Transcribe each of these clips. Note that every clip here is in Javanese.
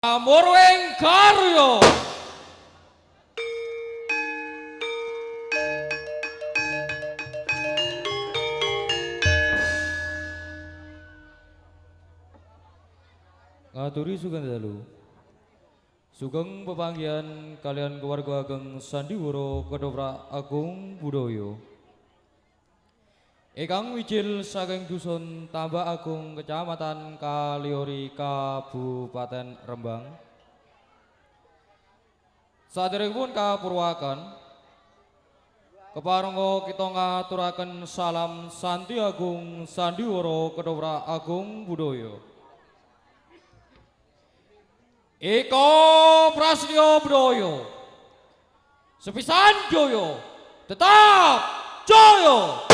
Amurwing karya. Ngaturi sugeng dalu. Sugeng pepanggihan kalian keluarga ageng Sandiwara Ketoprak Agung Budaya. Ingkang wijil saking dusun Tambak Agung Kecamatan Kaliori Kabupaten Rembang. Saderengipun kapurwaken keparengga kita ngaturaken salam Santi Agung Sandiwara Ketoprak Agung Budaya. Eko Prasetyo Budaya. Sepisan jaya, tetap jaya.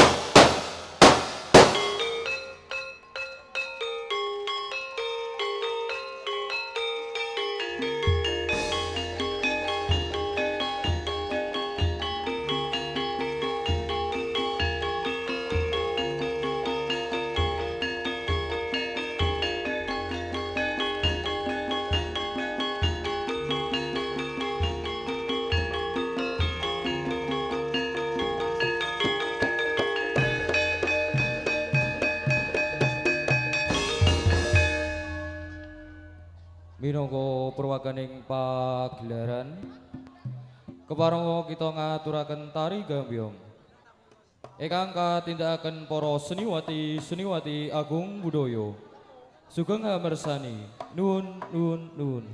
Minangka perwakaning pagelaran keparengga kita ngaturaken tari gambyong ingkang katindakaken para seniwati seniwati agung budaya. Sugeng hamersani. Nuwun nuwun nuwun.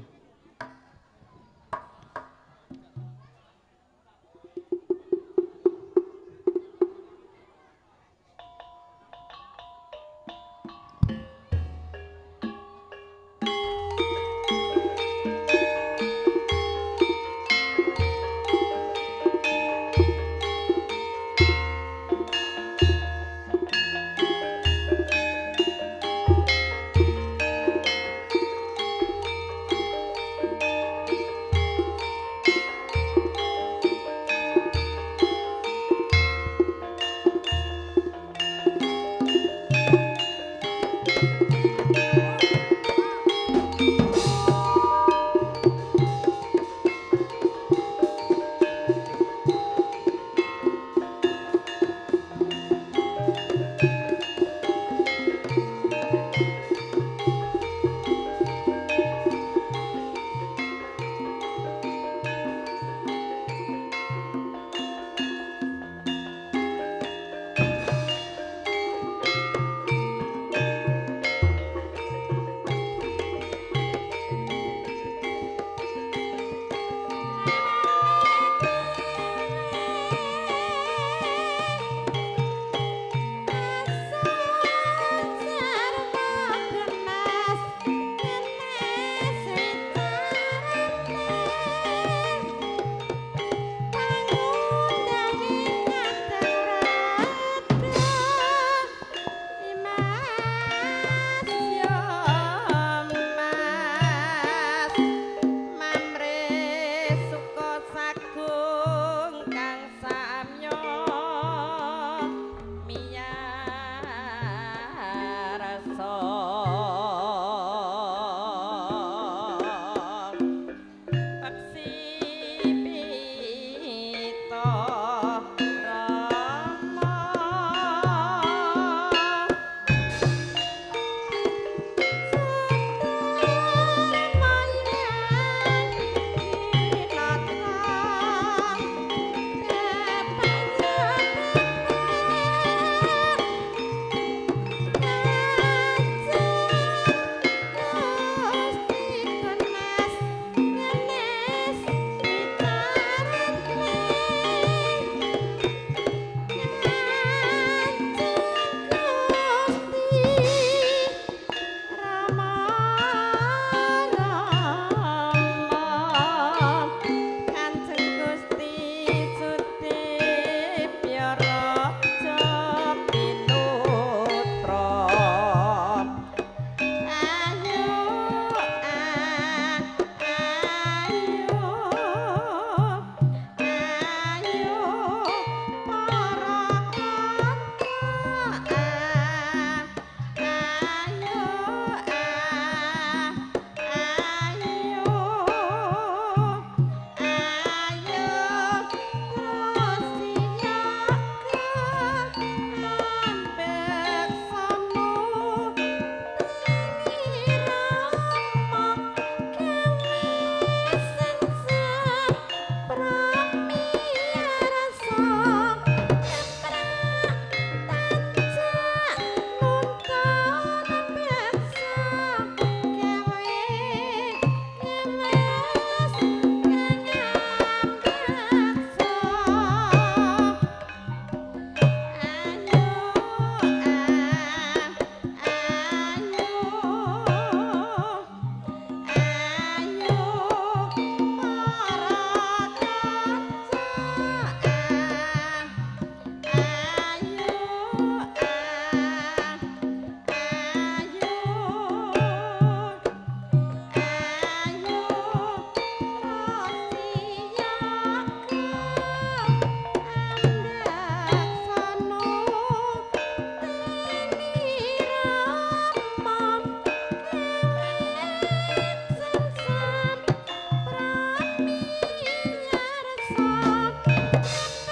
Lor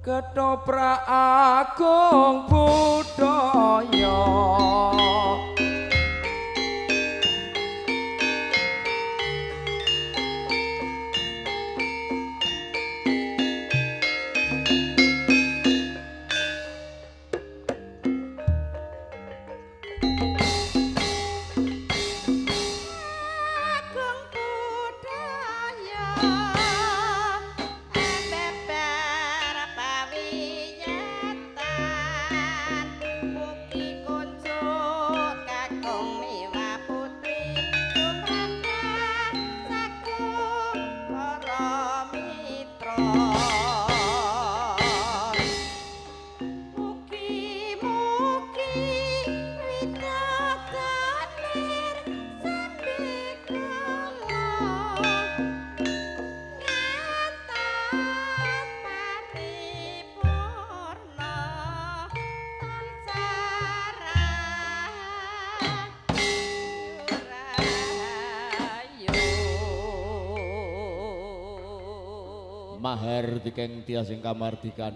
Ketoprak agung budaya. Mahar dikeng tias ing kamardikan.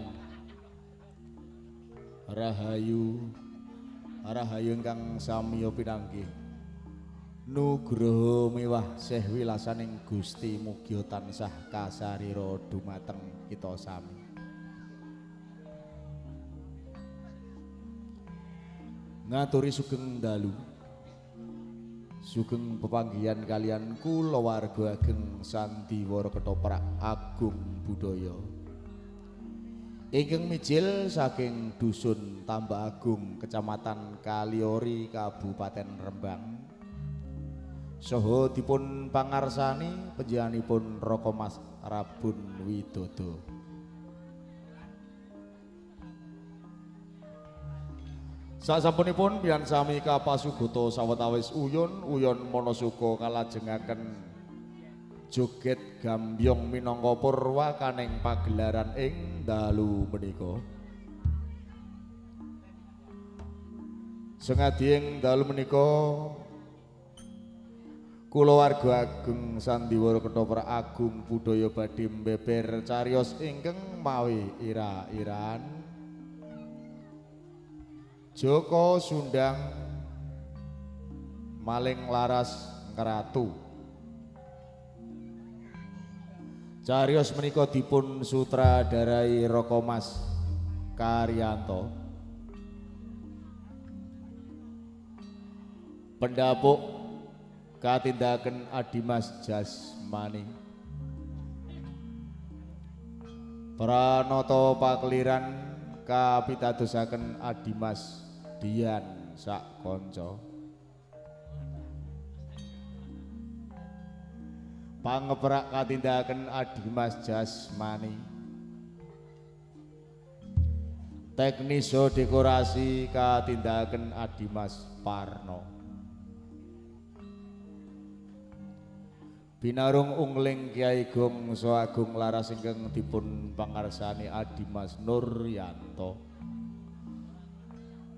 Rahayu rahayu ingkang samiya pinanggih. Nugroho miwah seh wilasaning Gusti mugia tansah kasarira dumateng kita sami. Ngaturi sugeng dalu. Sugeng pepanggihan kalian kula warga ageng Sandiwara Ketoprak Agung Budaya ingkang mijil saking dusun Tambak Agung, Kecamatan Kaliori, Kabupaten Rembang. Saha dipun pangarsani panjenenganipun Raka Mas Rabun Widodo. Sasampunipun pian sami kapasugata sawetawis uyun uyun manasuka kalajengaken joget gambyong minangka purwakaning pagelaran ing dalu menika. Sengadi ing dalu menika kulawarga ageng Sandiwara Ketoprak Agung Budaya badhe mbeber cariyos ingkang mawi ira-iran Joko Sundang Maling Laras Ngeratu. Cariyos menika dipun sutradarai Raka Mas Karyanto. Pendapuk katindaken Adimas Jasmani. Pranoto pakeliran kapitadosaken Adimas Dian Sakonco. Pangeprak katindaken Adimas Jasmani. Tekniso dekorasi katindaken Adimas Parno. Binarung ungling Kyai Gong saha Agung Laras ingkang dipun pangarsani Adimas Nuryanto.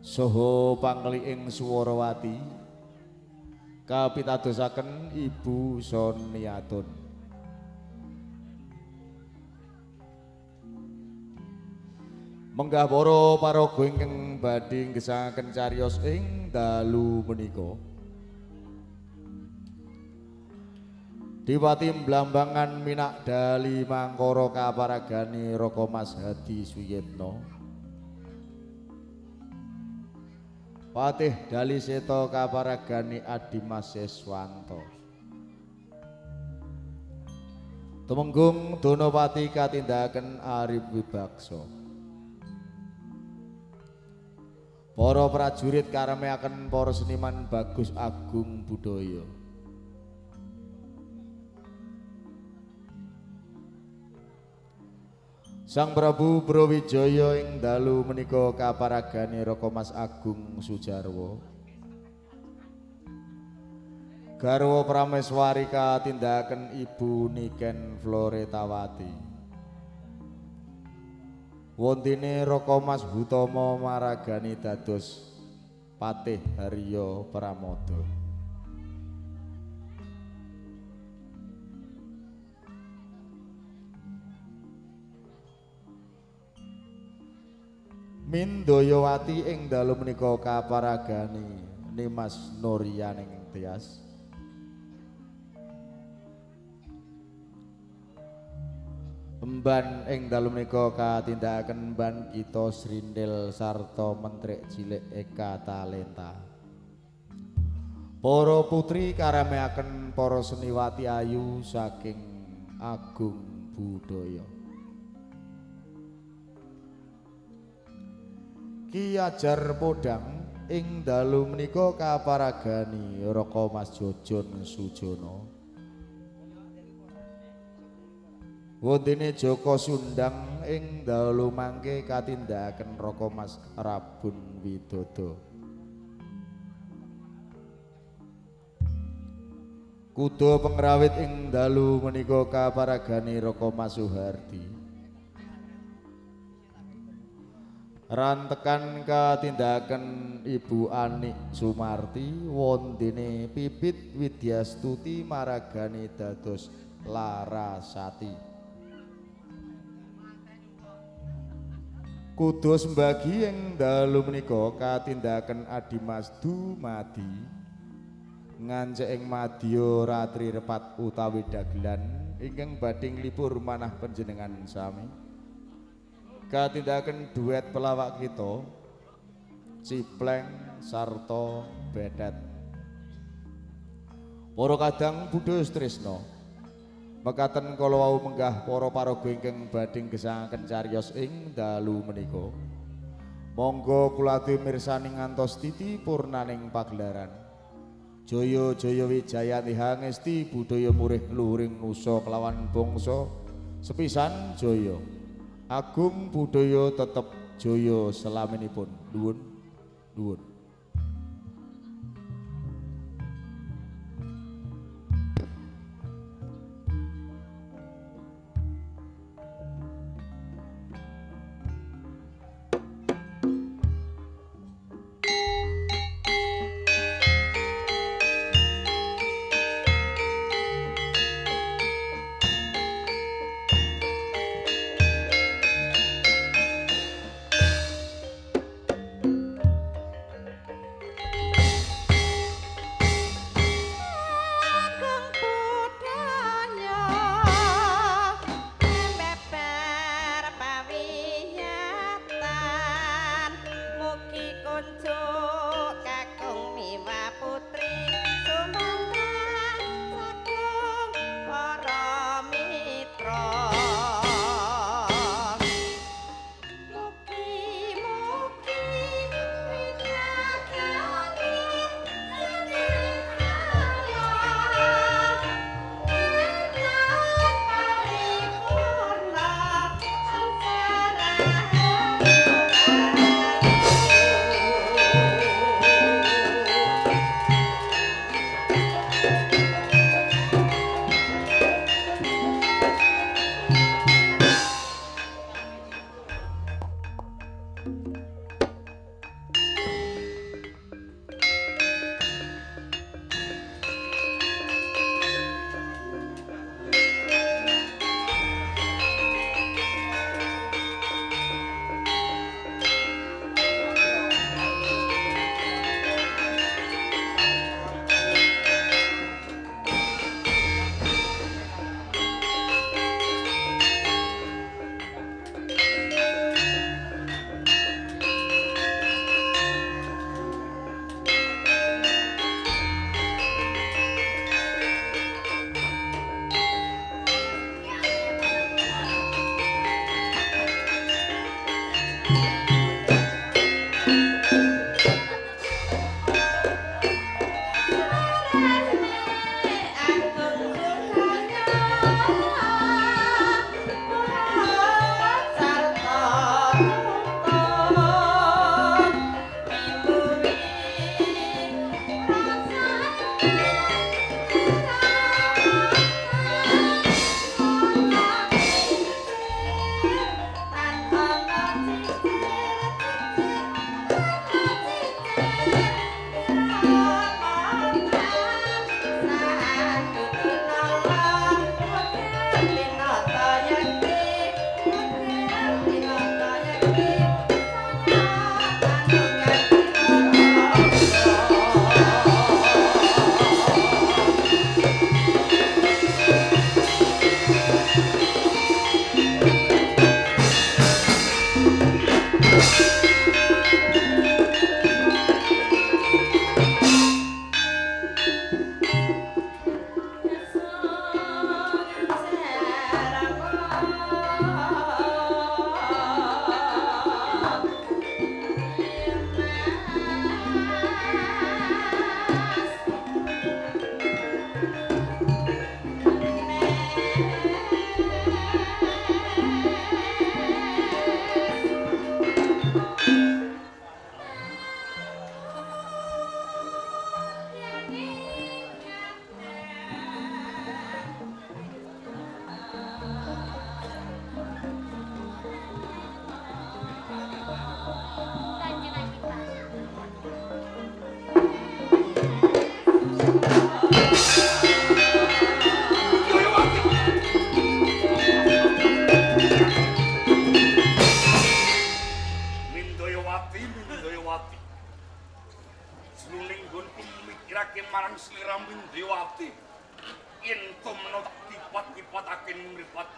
Saha pangkliing Suwarawati kapitadosaken Ibu Soniatun. Menggah para paraga ingkang badhe nggesangaken cariyos ing dalu menika. Dipati Blambangan Minak Dali Mangkara kaparagane Raka Mas Hadi Suyitno. Patih Dali Seta kaparagane Adimas Siswanto. Tumenggung Donopati katindakaken Arif Wibaksa. Para prajurit karemeaken para seniman Bagus Agung Budaya. Sang Prabu Brawijaya ing dalu menika kaparagane Raka Mas Agung Sujarwo. Garwa Prameswari katindakaken Ibu Niken Floretawati. Wontene Raka Mas Hutomo maragani dados Patih Haryo Pramoda. Mindayawati ing dalu menika kaparagani Nimas Nuryaning Tias. Emban ing dalu menika katindakaken emban kita Srindel sarta mentrik cilik Eka Talenta. Para putri karameaken para seniwati ayu saking Agung Budaya. Ki Ajar Podang ing dalu menika kaparagani Raka Mas Jojon Sujono. Wontene Joko Sundang ing dalu mangke katindakaken Raka Mas Rabun Widodo. Kuda pengrawit ing dalu menika kaparagani Raka Mas Suhardi. Rantekan katindakaken Ibu Anik Sumarti wontene Pipit Widyastuti maragani dados Larasati. Kuda sembagi ing dalu menika katindakaken Adimas Dumadi ngancik ing madya ratri repat utawi dagelan ingkang badhe nglipur manah panjenengan sami. Katindakaken duet pelawak kita Cipleng sarta Bedet. Para kadang budaya tresna mekaten kala wau menggah para paraga ingkang badhe gesangaken cariyos ing dalu menika. Monggo kula mirsani ngantos titi purnaning pagelaran. Jaya jaya wijayanti hangesti budaya murih luhuring nusa kelawan bangsa sepisan jaya. Agung budaya tetep jaya selaminipun. Nuwun nuwun.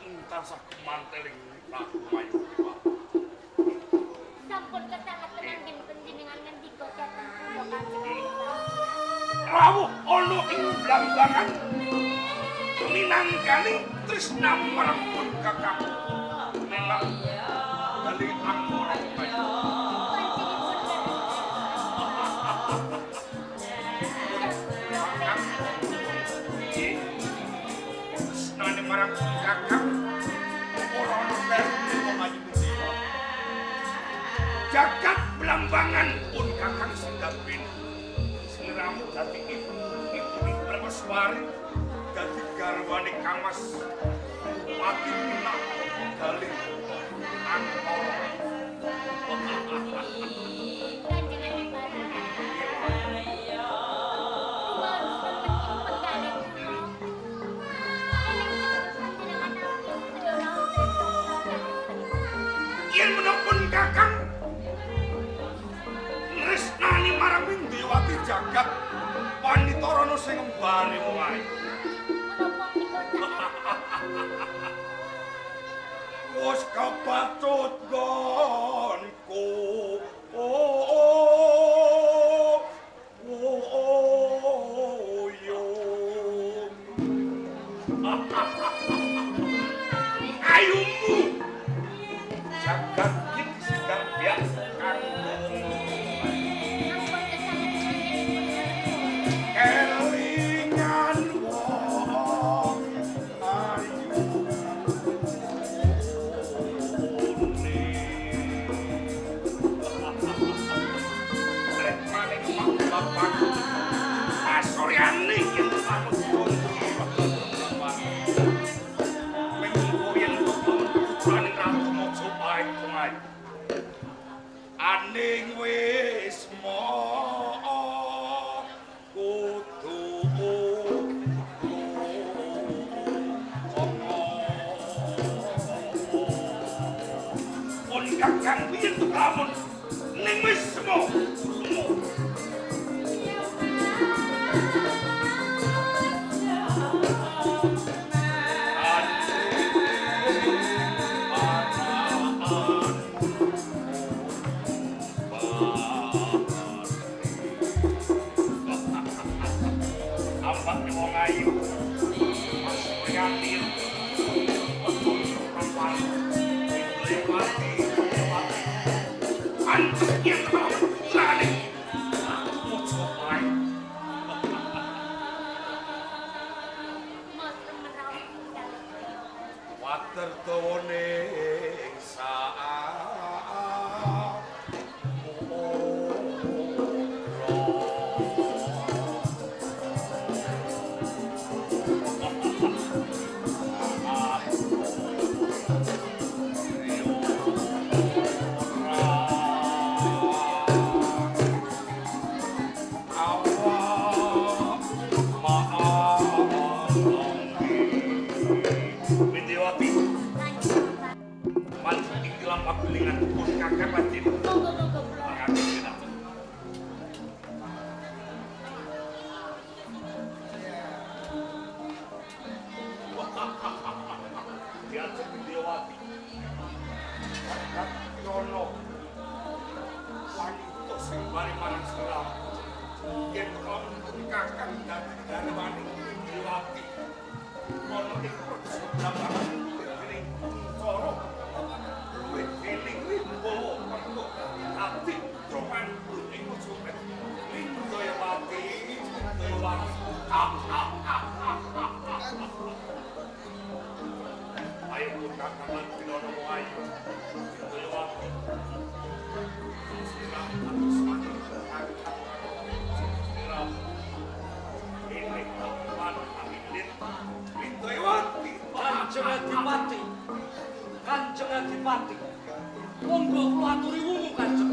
Tansah manteling Prabu Mayudewa. Sampun kesanget tenan panjenengan ngendika dhateng kula Kanjeng. Rawuh ana ing Blambangan minangkani tresnamu marang pun kakang. Nela dali angkara Mayu. Tresnane marang pun kakang ora ana perune wong ayu dewa. Jagat Blambangan pun kakang singgapin. Sliramu dadi ibu Prameswari dadi garwane Kang Mas Bupati Minak Galih Angkara. Yen menapa kakang nresnani marang Windewati jagat wanita rono sing ngembari wong ayu. Wes kebacut gonku. Oh oh oh yo. Ayumu jagat iki disinggah biak kanggo kelingan wong ayu. Rek maning mak bapakku pasuryane yen manut aning wis kudu pun kakang piyen lamun ning wis lumo. Water dawane ing Adipati, Kanjeng Adipati, monggo kula aturi wungu Kanjeng.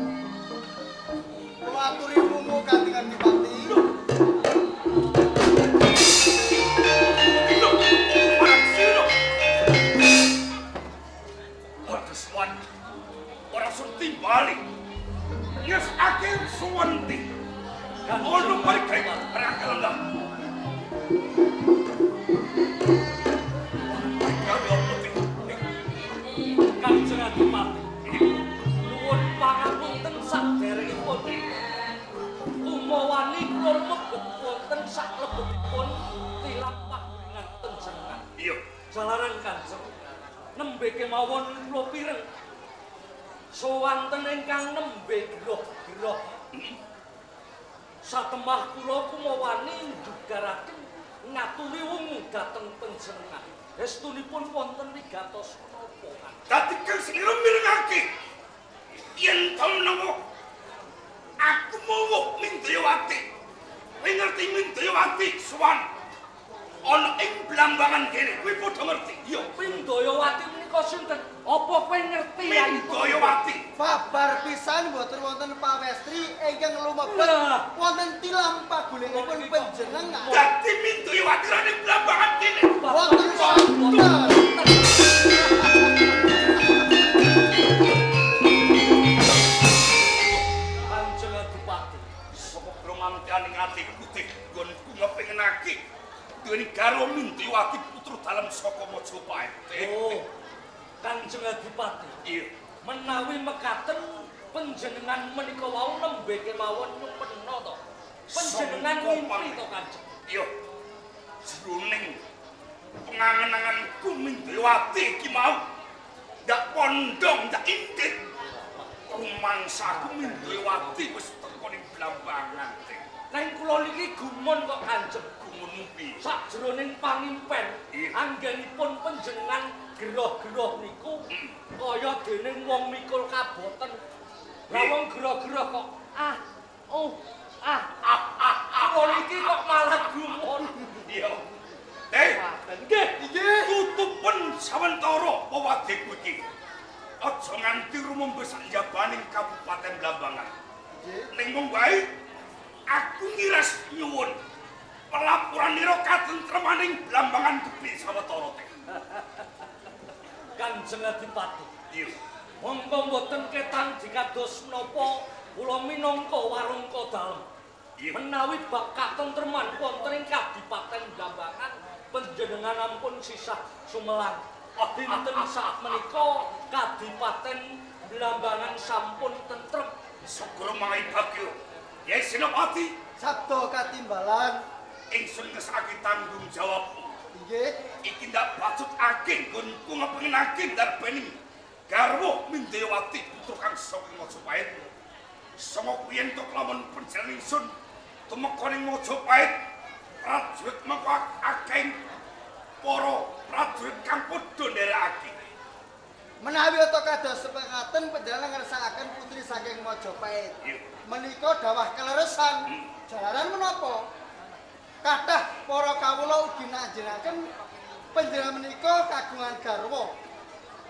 Kula aturi wungu Kanjeng Adipati. Ora suwan, ora sun timbali. Ngesake suwanti. Ono mari perang kalendah. Jalaran Kanjeng nembe kemawon kula pireng. Sowanten ingkang nembe geroh-geroh. Satemah kula kumawani njugaraken ngaturi wungu dhateng panjenengan. Estunipun wonten wigatos menapa? Dadi kang slira mirengake yen ta menawa aku mowuh Mindayawati. Kowe ngerti Mindayawati sowan ana ing Blambangan kene, kowe padha ngerti. Iya, Mindayawati menika sinten? Apa kowe ngerti Mindayawati? Babar pisan mboten wonten pawestri ingkang lumebet wonten tilam pagulingipun panjenengan. Dadi Mindayawati ra ning Blambangan kene. Wonten wonten. Kanjeng Adipati, sapa kromantianing ati putih nggonku ngepengenake duweni garwa Mindayawati putra dalem saka Majapahit. Oh, Kanjeng Adipati. Iya. Menawi mekaten panjenengan menika wau nembe kemawon nyumpena to. Panjenengan ngimpi to Kanjeng? Iya. Jroning pengangen-anganku Mindayawati iki mau ndak pondong ndak indit. Rumangsaku Mindayawati wis teko ning Blambangan. Neng kula niki gumun kok Kanjeng. Gumunmu piye? Sakjroning pangimpen anggenipun panjenengan geroh-geroh niku kaya dening wong mikul kaboten. Lah wong geroh-geroh kok ah oh ah ah ah. Kula niki kok malah gumun. Iya. Eh, nggih, nggih. Tutupen sawentara wewadheku iki. Aja nganti rumembes sak njabaning Kabupaten Blambangan. Ning mung wae aku ngiras nyuwun pelapuranira katentremaning Blambangan kepiye sawetara teh. Kanjeng Adipati. Iya. Monggo mboten ketang dikados menapa kula minangka warangka dalem. Menawi bab katentreman wonten ing Kadipaten Blambangan panjenengan ampun sisah sumelang. Dinten sak menika Kadipaten Blambangan sampun tentrem. Syukur mangai bagya. Yai Senopati, sabda katimbalan ingsun ngesake tanggung jawabmu. Nggih. Iki ndak bacutake nggonku ngepengenake ndarbeni garwa Mindayawati putra kang saka Majapahit. Sanga kuwi yen to kelamun panjenengan ingsun tumeka ning Majapahit, prajurit mengko akeh para prajurit kang padha nderekake. Menawi ata kados sepengaten panjenengan ngersakaken putri saking Majapahit. Menika dawah keleresan. Jalaran menapa? Kathah para kawula ugi nanjenaken panjenengan menika kagungan garwa.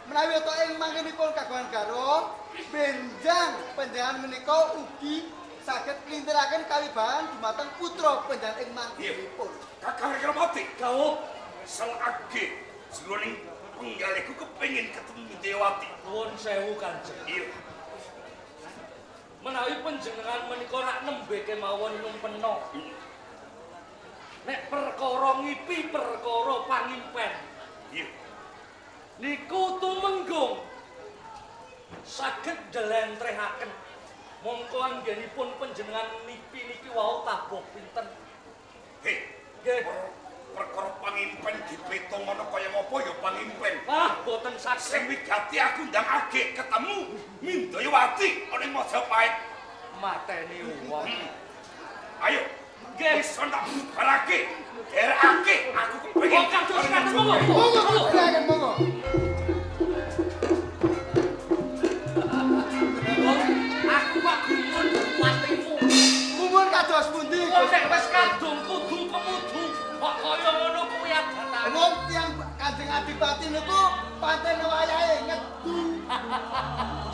Menawi ata ing mangkenipun kagungan garwa, benjang panjenengan menika ugi saged klintiraken kawibahan dumateng putra panjenengan ing mangkenipun. Kakang Rekramati, gawuh selage jroning penggalihku kepengin ketemu Mindayawati. Nuwun sewu Kanjeng. Iya. Menawi panjenengan menika rak nembe kemawon nyumpena. Nek perkara ngipi perkara pangimpen. Iya. Niku tumenggung saged njlentrehaken. Mongko anggenipun panjenengan nipi niki wau tabuh pinten? Hei, nggih. Perkara pangimpen dipitung ana kaya ngapa ya pangimpen. Wah, boten saged. Sing wigati aku ndang agek ketemu Mindayawati ana ing Majapahit. Mateni wong. Ayo, nggih, iso tak bubarake. Derekake aku kepengin kados ngaten monggo. Monggo kula monggo. Aku kok gumun bupatimu. Gumun kados pundi? Nek wis kadung kudu kemudu. Kok kaya ngono kuwi adatane. Wong tiyang Kanjeng Adipati niku pancen wayahe ngedu.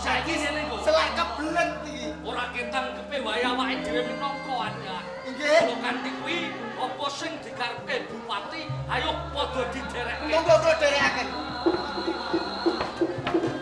Saiki ngene kok. Selak kebelet iki. Ora ketang kepe wae awake dhewe minangka anda. Nggih. Kula kanthi kuwi apa sing dikarepke bupati ayo padha diderekke. Monggo kula derekaken. Thank you.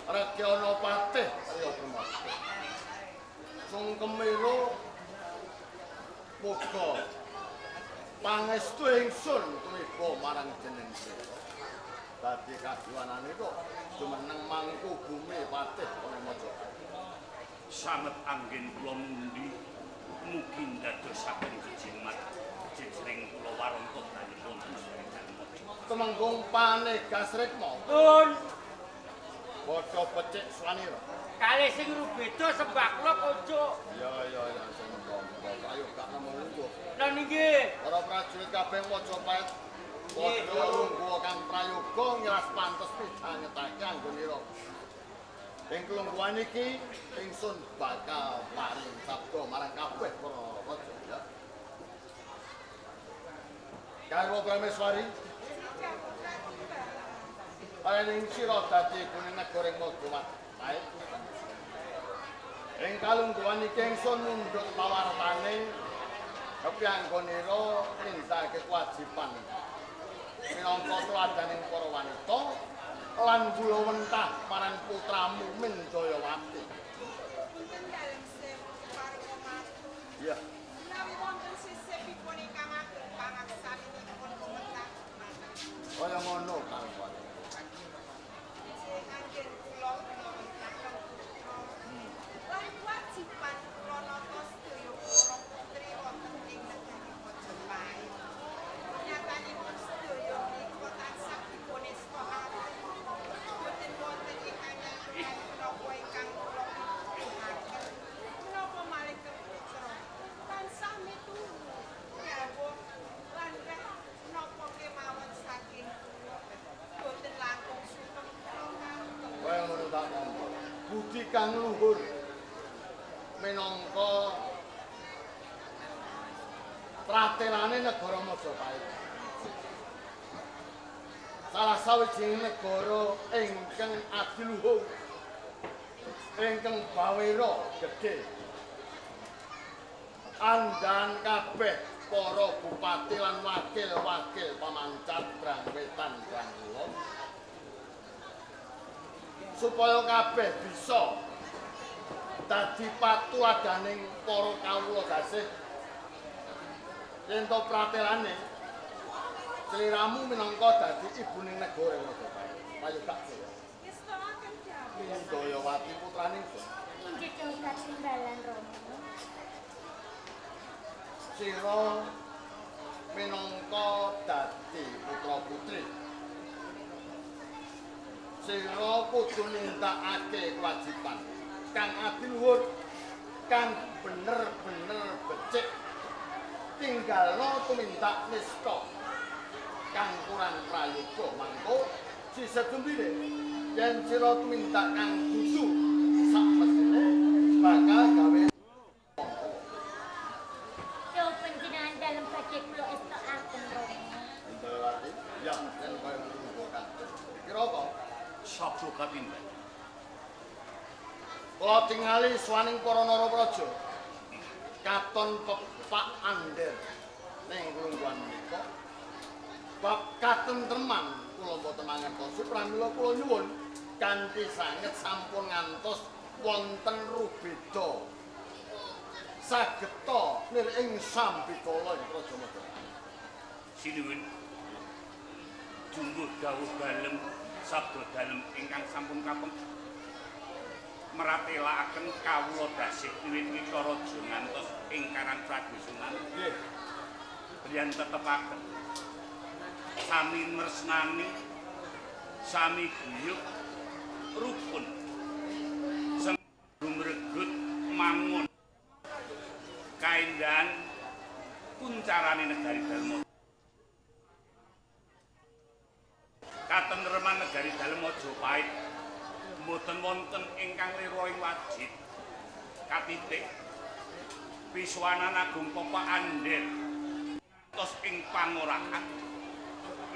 Rekyana Patih Arya Permata. Sungkemira muga pangestu ingsun tumiba marang jeneng sira. Dadi kajuwanane kok jumeneng mangku bumi Patih ana Majapahit. Sanget anggen kula mundi mugi ndadosaken jejimat jejering kula warangka dalem wonten dalem Majapahit. Temenggung Panegas Rikma. Nun. Padha becik swanira. Kalih sing rubeda sembah kula kocok. Iya iya iya sing monggo. Ayo gak nemu lungguh. Lah nggih. Para prajurit kabeh Majapahit padha lungguh kang prayoga ngiras pantes midhangetake anggonira. Ing kelungguhan iki ingsun bakal paring sabda marang kabeh para raja ya. Garwa Prameswari. Paring sira dadi ibune negara ing Majapahit. Ing kalungguhan iki ingsun mundhut pawartane kepianggonira nindakake kewajiban minangka tuladaning para wanita lan gulawentah marang putramu Minjayawati. Punten dalem sewu kepareng matur. Iya. Menawi wonten sisihipun ingkang ageng pangaksanipun lumetah dumateng. Kaya ngono kang. Sing anggen kula gulawentah kang putra. Lan kewajiban kula nata sedaya para putri wonten ing negari Majapahit. Nyatanipun sedaya menika tansah dipun estokaken. Boten wonten ingkang nyaturake menapa ingkang kula pituduhaken. Menapa malih putra tansah mituhu dawuh lan reh menapa kemawon saking kula. Boten langkung sugeng kula kantun. Kaya ngono tak nampa. Budi kang luhur minangka pratelane negara Majapahit. Salah sawijining negara ingkang adiluhung, ingkang bawera gedhe. Andhan kabeh para bupati lan wakil-wakil pamancat Brang Wetan Brang Kulon supaya kabeh bisa dadi patuladaning para kawula gasih. Yen to pratelane sliramu minangka dadi ibuning negara Majapahit. Payoga kowe. Ngestokaken dawuh. Mindayawati putraning ingsun. Inggih dawuh katimbalan Rama. Sira minangka dadi putra putri. Sira kudu nindakake kewajiban kang adiluhur, kang bener-bener becik. Tinggalno tumindak nista kang kurang prayoga mangko sisih tumbine yen sira tumindak kang dudu sak mestine bakal gawe Yo panjenengan dalem badhe kula estokaken Rama. Indrawati ya yen kaya ngono kabeh kira apa sabda katindak. Kula tingali swaning para narapraja katon pepak ander ning klungguhan menika. Bab katentreman kula mboten mangertosi pramila kula nyuwun kanthi sanget sampun ngantos wonten rubeda sageta nir ing sambikala ing Praja Majapahit. Sinuwun jungguh dawuh dalem sabda dalem ingkang sampun kapeng meratelakaken kawula dasih wiwit wikaraja ngantos ing Karang Pradusunan. Nggih. Riyan tetepaken sami tresnani, sami guyub rukun, sumregut mangun kaendahan kuncarane negari Dalem. Katentreman negari Dalem Majapahit mboten wonten ingkang lira ing wajib katitik pisuwanan agung Pepak Ander tos ing pangorahan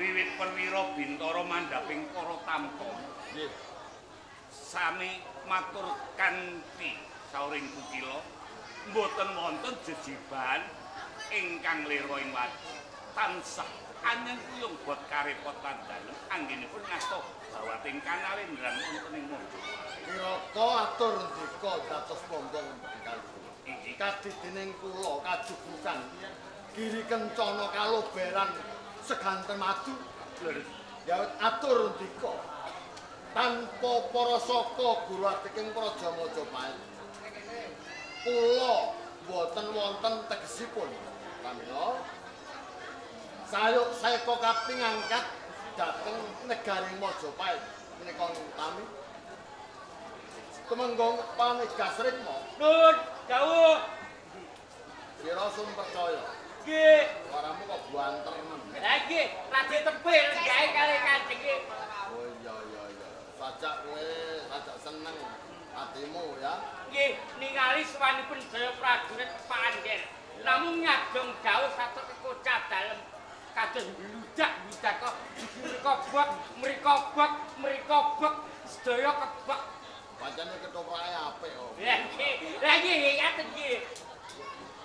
wiwit perwira bintara mandhaping para tampa. Nggih. Sami matur kanthi sauring kukila mboten wonten jejibahan ingkang lira ing wajib tansah anyang kuyung bot karepotan dalem anggenipun ngasta bawating kanalendran wonten ing Majapahit. Saka atur ndika dados bombong kali. Kadidening kula kajubrukan Giri Kencana kaloberan seganten madu. Ya atur ndika tanpa para saka guru ateking Praja Majapahit. Kula mboten wonten tegesipun. Pramila sayuk saeka kaping angkat dhateng negaring Majapahit menika utami Tumenggung Panegas Rikma. Nun, dawuh. Sira sun percaya. Nggih. Suaramu kok buanter men. Lah nggih, lagi tebih gawe kali kanjenge. Oh iya iya iya. Sajak kowe, sajak seneng atimu ya. Nggih, ningali swanipun sedaya prajurit Pander. Namung nyadong dawuh satur kekocah dalem kados bludak-bludak kok mriko bak, mriko bak, mriko bak, sedaya kebak. Pancene ketoprake apik kok. Lah nggih, lah nggih ngaten nggih.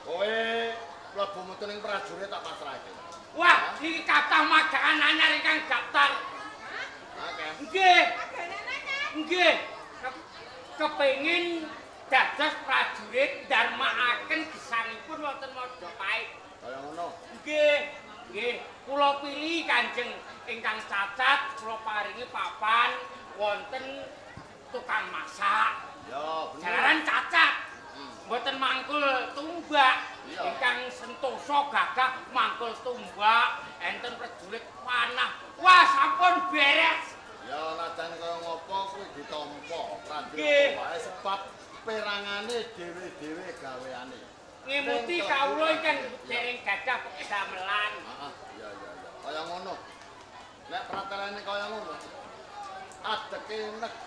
Kowe mlebu metu ning prajurit tak pasrahke. Wah, niki kathah magangan anyar ingkang daftar. Akeh. Nggih. Magangan anyar. Nggih. Kepengin dados prajurit dharmaaken gesangipun wonten Majapahit. Kaya ngono. Nggih. Nggih, kula pilih Kanjeng ingkang cacat kula paringi papan wonten tukang masak. Ya, bener. Jalaran cacat. Mboten mangkul tumbak. Ingkang sentosa gagah mangkul tumbak, enten prajurit panah. Wah, sampun beres. Ya, najan kaya ngopo kuwi ditampa prajurit wae sebab perangane dhewe-dhewe gaweane. Ngemuti kawula ingkang dereng gadah pedamelan. Heeh, iya iya iya. Kaya ngono. Nek pratelene kaya ngono, adeke negara